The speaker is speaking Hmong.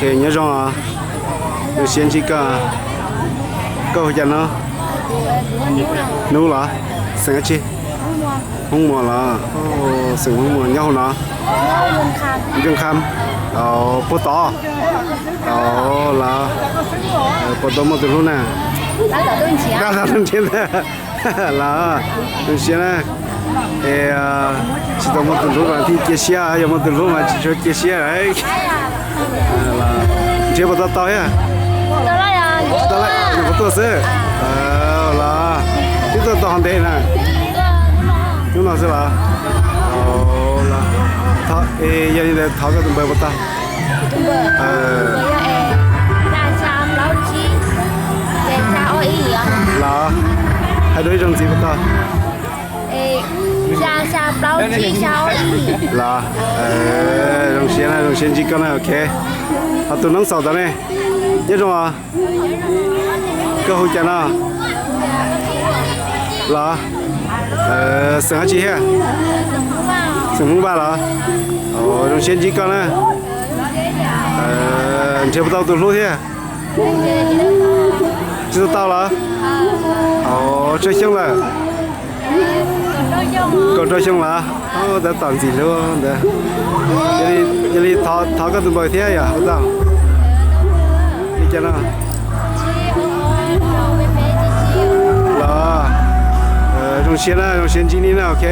Nyob zoo, zoo siab ntsib koj. Koj hu cas no? Hnub los? Xeem dab tsi? Hmoob Muas los? Xeem Hmoob Muas, nyob hauv no? Yooj Kham. Puag tod los? Puas tau muaj tus hlub na? Tab tom nrhiav ntag. Los, zoo siab na. Es tsis tau muaj tus hlub mas thiaj cia siab, yog muaj tus hlub mas tsis tshua cia siab. Nrhiav puas tau tau thiab? Tsis tau, nyuam qhuav tuaj xwb. Los, twb tuaj tau hov ntev na? Hnub no xwb los? Los, es yog li ntawd thov koj tus npawb puas tau? Los, hais dua ib zaug ntxiv puas tau? Los, zoo siab na, zoo siab ntsib koj na, ok. Ho tus noob xaum tod ne, nyob zoo os. Koj hu cas no? Los, xeem dab tsi thiab? Xeem Hmoob Vaj los? Zoo siab ntsib koj na. Nrhiav puas tau tus hlub thiab? Tsis tau tau los? Tsawg xyoo lawm? Kaum rau xyoo los? Tab tom ntxim hlub ntawd. Yog li thov koj tus npawb thiab yog puas tau? Li cas no? Los, zoo siab na, zoo siab ntsib nej na, ok.